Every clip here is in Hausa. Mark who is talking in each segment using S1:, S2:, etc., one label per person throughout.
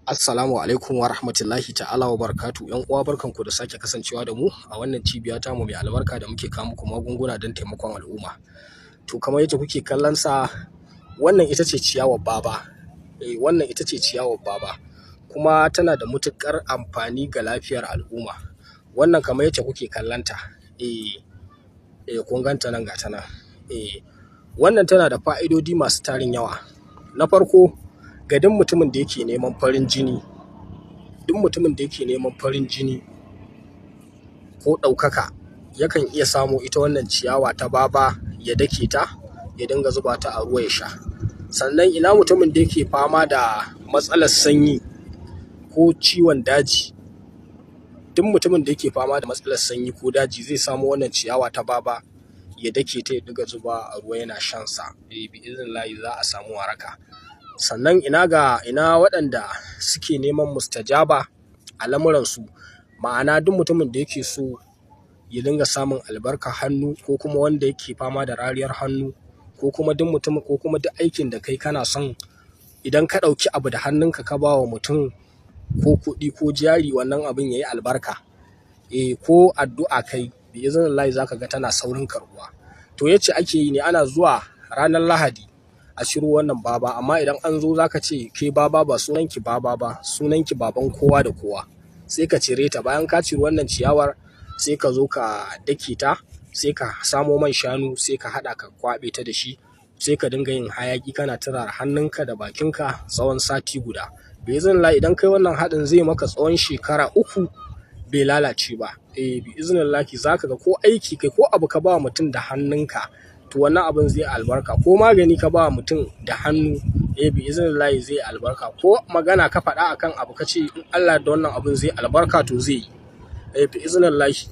S1: Assalamu alaikum wa rahmatullahi ta'ala wa barakatuhu. ‘Yan uwa, barkanku da sake kasancewa da mu a wannan cibiya tamu mai albarka da muke kawo muku magunguna don taimakon al'umma. To, kamar yadda kuke kallon sa, wannan ita ce ciyawar baba. Eh, wannan ita ce ciyawar baba. Kuma tana da matuƙar amfani ga lafiyar al'umma. Wannan kamar yacce kuke kallon ta. Eh, kun ganta nan, ga ta nan. Eh, wannan tana da fa'idodi masu tarin yawa. Na farko, ga duk mutumin da yake neman farin jini, duk mutumin da yake neman farin jini ko ɗaukaka, yakan iya samo ita wannan ciyawa ta baba, ya dake ta, ya dinga zuba ta a ruwa ya sha. Sannan ina mutumin da yake fama da matsalar sanyi ko ciwon daji? Duk mutumin da yake fama da matsalar sanyi ko daji zai samo wannan ciyawa ta baba, ya dake ta, ya dinga zubawa a ruwa yana shan sa. Eh, bi'iznillahi za a samu waraka. Sannan ina ga ina waɗanda suke neman mustajaba a lamuransu? Ma'ana, duk mutumin da yake so ya dinga samun albarkar hannu, ko kuma wanda yake fama da rariyar hannu, ko kuma duk mutum, ko kuma duk aikin da kai kana son idan ka ɗauki abu da hannunka ka ba wa mutum, ko kuɗi ko jari, wannan abin ya yi albarka. Eh, ko addu'a kai, bi'iznillahi za ka ga tana saurin karɓuwa. To, yacce ake yi ne, ana zuwa ranar Lahadi a ciro wannan baba, amma idan an zo za ka ce, "Ke baba, ba sunanki baba ba, sunanki baban kowa da kowa." Sai ka cire ta. Bayan ka ciri wannan ciyawar, sai ka zo ka dake ta, sai ka samo man shanu, sai ka haɗa, ka kwaɓe ta da shi, sai ka dinga yin hayaƙi kana turara hannunka da bakinka tsawon sati guda. Bi'iznillahi idan kai wannan haɗin, zai maka tsawon shekara 3 bai lalace ba. Eh, bi'iznillahi za ka ga ko aiki kai, ko abu ka ba wa mutum da hannunka, to wannan abin zai albarka. Ko magani ka ba wa mutum da hannu, eh, bi'iznillahi zai albarka. Ko magana ka faɗa akan abu, ka ce in Allah da wannan abin zai albarka, to zai yi. Eh, bi'iznillahi.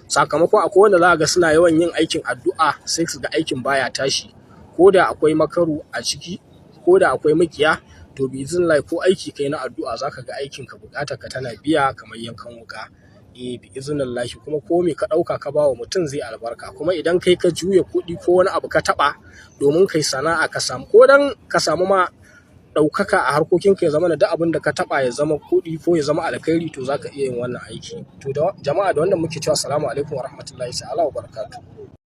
S1: Sakamakon akwai wanda za ka ga suna yawan yin aikin addu'a, sai su ga aikin baya tashi. Ko da akwai makaru a ciki, ko da akwai maƙiya, to bi'iznillahi ko aiki kai na addu'a, za ka ga aikinka, buƙatar ka tana biya kamar yankan wuƙa. Eh, bi'iznillahi. Kuma ko me ka ɗauka ka ba wa mutum, zai albarka. Kuma idan kai ka juya kuɗi ko wani abu ka taɓa domin kai sana'a, ka samu, ko don ka samu ma ɗaukaka a harkokinka, ya zama da duk abin da ka taɓa ya zama kuɗi ko ya zama alkhairi, to za ka iya yin wannan aiki. To jama'a, da wannan muke cewa assalamu alaikum wa rahmatullahi ta'ala wa barakatuh.